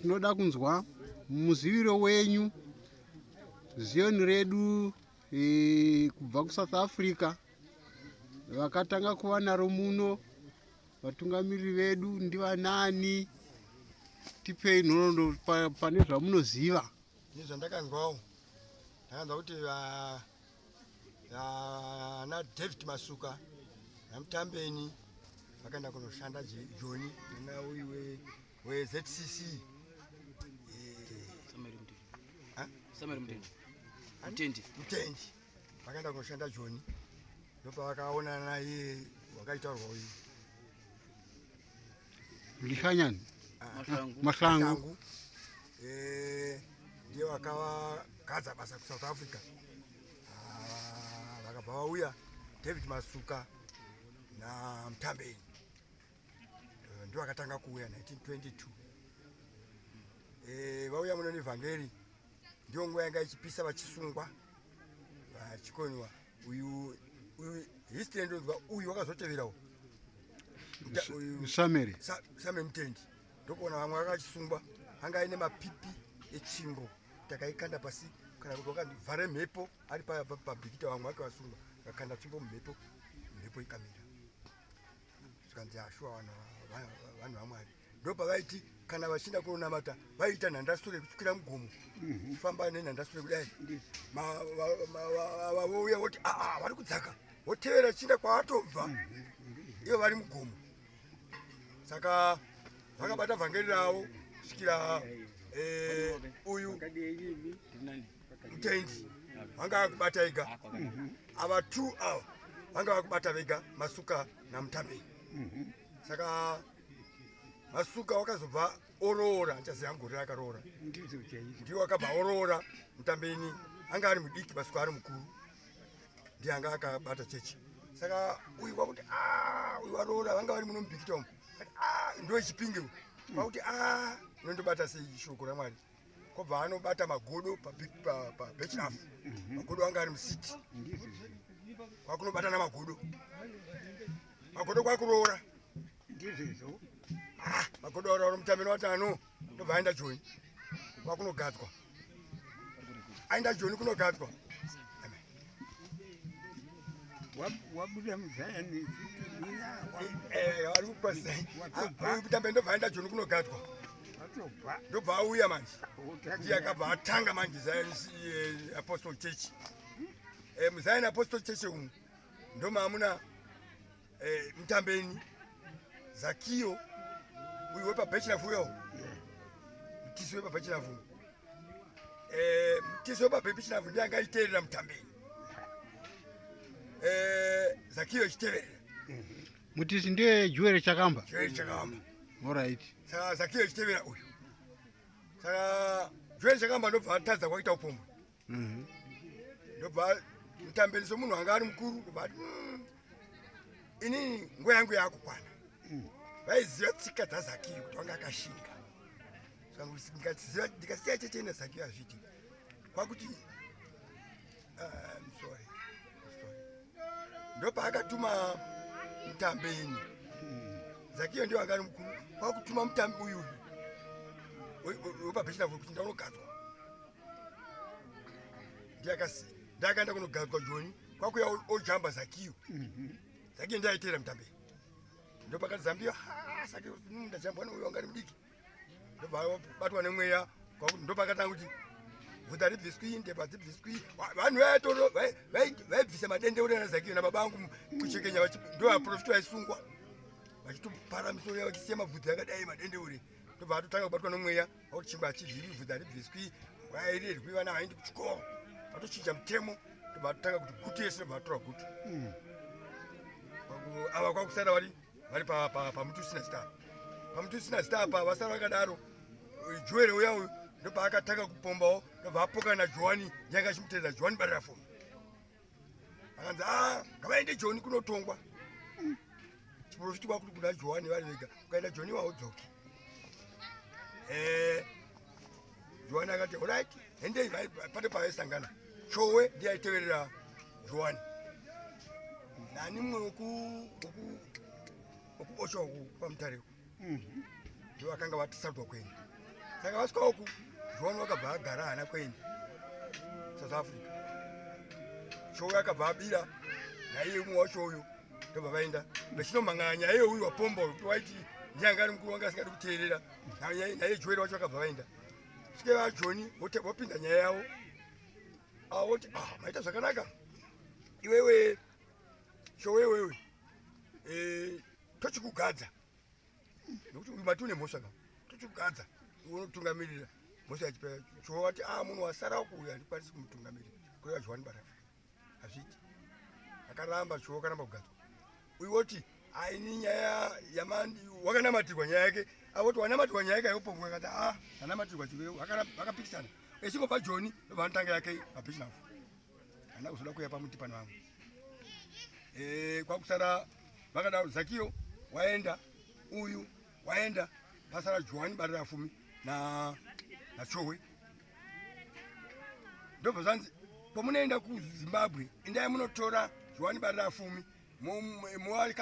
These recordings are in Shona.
Tinoda kunzwa muziviro wenyu Zion redu e, kubva kuSouth Africa vakatanga kuva naro muno vatungamiriri vedu ndivanani tipei nhoroondo pane zvamunoziva. Nezvandakanzwawo ndakanzwa kuti vana David Masuka naMutambeni vakaenda kunoshanda Joni nana uyu weZCC Mutendi vakaenda kunoshanda Joni ndopavakaonana naye wakaitaurwa uyu Lihanyani ah, Mahlangu eh, ndiye wakavagadza basa kuSouth Africa ah, vakabva vauya David Masuka naMutambeni eh, ndiwo akatanga kuuya 1922 eh, vauya muno nevhangeri ndiyo nguva yanga ichipisa vachisungwa vachikoniwa uyu uyu history ndonzwa uyu wakazoteverawo Samere Samere Mutendi ndokuona vamwe vakachisungwa anga aine mapipi etsvimbo takaikanda pasi kana kuti wakavhare mhepo ari pabhikita vamwe vake vasungwa vakakanda tsvimbo mumhepo mhepo ikamira zvikanzi ashuwa vanhu vamwari ndopavaiti kana vachienda kunonamata vaiita nhandasure kukwira mugomo mhm. kufamba nenhandasure kudai vouya voti aa ah, ah, vari kudzaka votevera chiinda kwavatobva mhm. ivo vari mugomo saka vakabata vhangeri ravo kusvikira eh, uyu mutendi vanga vakubata ega mhm. ava two ava vanga vakubata vega masuka namutambei saka Masuka wakazobva oroora handichaziva gore akaroora ndiwo akabva oroora Mutambeni anga ari mudiki Masuka ari mukuru ndiye anga akabata chechi saka uyu kwakuti ah, uyu waroora vanga vari muno mubhikita umu ah, ndo chipinge kwakuti ah, unondobata sei shoko ramwari kwabva anobata magodo pabechinafu mhm. magodo anga ari musiti kwakunobata namagodo magodo kwakuroora ndizvizvo ah, magodo aro mutamino wati ano ndobva aenda joni kwakunogadzwa aenda joni kunogadzwa wabuda muzayani eh, ari ndobva aenda joni kunogadzwa ndobva auya manje ndiye akabva atanga manje zion eh, apostle church eh, muzion apostle church umu ndomaamuna eh, mutambeni zakiyo uyu wepabechinafu uyo mutisi wepabechinafu eh, mutisi wepabechinafu ndiye anga aiteerera mutambeni eh, zakiyo ichiteverera mutisi ndiye juwere chakamba juwere chakamba orit saka zakiyo ichitevera uyu saka juwere chakamba ndobva atadza kwaita upombwe mhm. ndobva mutambeni somunhu anga ari mukuru ndobva ati mm, inini nguva yangu yaakukwana mm. vaiziva tsika dzazakiyo kuti wanga akashinga ndikasiya cheche nazakiyo hazviti kwakuti ah, sorry ndopaakatuma mutambeni mm. zakiyo ndiyo anga ari mukuru kwakutuma mutambi uyu uyu wepabhechina kuti ndaunogadzwa ndakaenda kunogadzwa joni kwakuya ojamba zakiyo mhm. zakiyo ndiye aiteera mutambe ndopakati zambiyo saka ndajambwa neuyo wanga ari mudiki ndobva batwa nemweya ndopakatanga kuti bvuta ribviswi ndebva dzibviswi vanhu vaitoro vaibvisa madendeure nazakiyo nababa angu kuchekenya ndo vaprofita vaisungwa vachitopara misoro yavo vachisiya mabvudzi akadai madendeure ndobva atotanga kubatwa nomweya Akuti chingwa hachidyiwi bvudzi haribviswi hairerwi vana havaendi kuchikoro vatochinja mutemo ndobva vatotanga kuti gutu yese ndobva vatora gutu hmm. ava kwakusara vari vari pamuti usina zita apa pamuti usina zita apa vasara vakadaro joere uya uyu ndopaakatanga kupombawo ndobva apokana najohani ndiye achimutevera johani barirafomi akanzi a ah, ngavaende joni kunotongwa chiprofiti kwakuti kuna johani vari vega ukaenda joni waudzoki eh, johani akati orit hendei pane pavaisangana chowe ndiye aiteverera johani nani mumwe wekuboshwa uku kwamutareko mhm. ndivo vakanga vatisarudwa kuenda Saka vasvika uku, John wakabva agara haana kuenda South Africa. Choyo akabva abira naiye umwe wacho uyu ndobva vaenda vachinomhangana nyaya yeuyu wapomba uyu waiti ndiye anga ari mukuru wanga asingadi kuteerera naiye Joel wacho akabva vaenda svike vaJoni vopinda nyaya yavo voti ah, maita zvakanaka iwewe chowewewe eh, tochikugadza nekuti uyu mati une mhosva ka tochikugadza unotungamirira mhosva yachipera chowati a ah, munhu wasara uku uyu handikwanisi kumutungamirira kureva johani barafu hazviiti akaramba chowo akaramba kugadzwa uyu woti aini nyaya yamandi wakanamatirwa nyaya yake avoti wanamatirwa nyaya yake ayopongwa akati a ah, anamatirwa chiwe vakapikisana echingobva joni ndobva yake mabhishinafu hana kuzoda kuuya pamuti pano vamwe eh, kwakusara vakadaro zakiyo waenda uyu waenda pasara johani barira fumi na nachowe ndobva zvanzi pamunoenda kuzimbabwe endai munotora johani barira fumi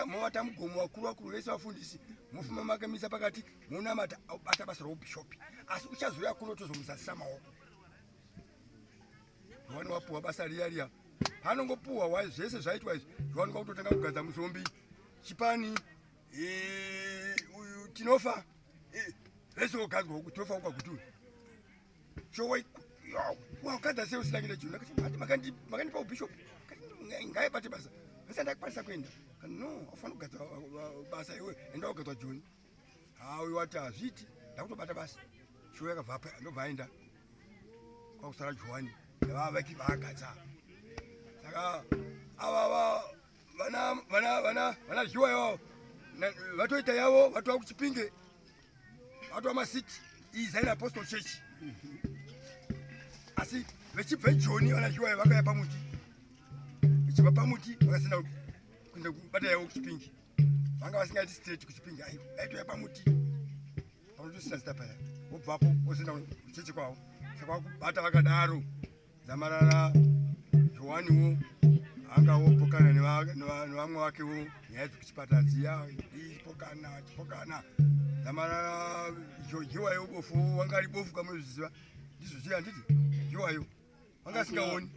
movata mugomo vakuru vakuru vese vafundisi mofuma makamisa pakati monamata bata basa roubhishopi asi uchazouya kuno tozomuzasisa maoko Johani wapuwa basa riya riya paanongopuwa wa zvese zvaitwa izvi Johani kwakutotanga kugadza muzombi chipani eh, uyu tinofa eh, vese vogadzwa uku tinofa ukwakuti chowa wakadza sei usina kuenda Johani akati makandipa ubishop ngaibate basa asi ndakwanisa kuenda no aufana kugadza basa iwe enda wagadzwa Johani ha uyu wati hazviiti ndakutobata basa shuwa yakabva apa ndobva aenda kwakusara johani nevavaki vaagadza saka ava vana vana vana vana zhiwa ivavo vatoita yavo vatova kuchipinge vatova masiti iyi zion apostle church asi vechibva joni vana zhiwa vakaya pamuti vechibva pamuti vakasina kuenda kubata yavo kuchipinge vanga vasingaiti straight kuchipinge aiwa aitouya pamuti panotosina zita paya wobvapo wozoenda kuchechi kwavo saka vakubata vakadaro dzamarara johaniwo anga wopokana nevamwe vakewo nyaya dzekuchipatara dziya ichipokana chipokana dzamarara jiwayo bofu wanga ari bofu kamunozviziva ndizvo zviya handiti jiwayo vanga vasingaoni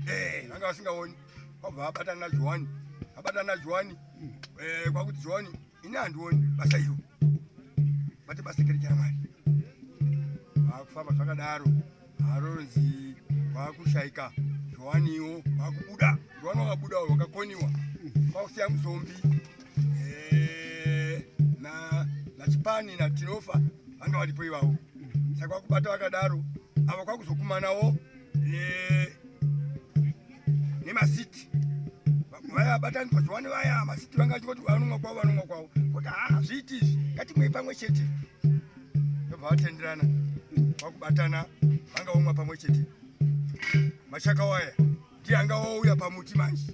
eh, vanga vasingaoni kwabva vabatana najohani vabatana najohani eh, kwakuti johani ini handioni basa iro bate basa kereke ramwari vakufamba zvakadaro haronzi kwakushaika johaniwo kwakubuda johani wakabuda wakakoniwa kwakusiya muzombi eh, nachipani natinofa vanga varipo ivavo saka vakubata vakadaro ava kwakuzokumanawo nemasiti vaya vabatanidzwa jowani vaya masiti vanga vachingoti vanomwa kwavo vanomwa kwavo kuti haa hazviiti izvi ngatimwei pamwe chete ndobva vatenderana kwakubatana vanga vomwa pamwe chete machaka waya ndiye anga wauya pamuti manje.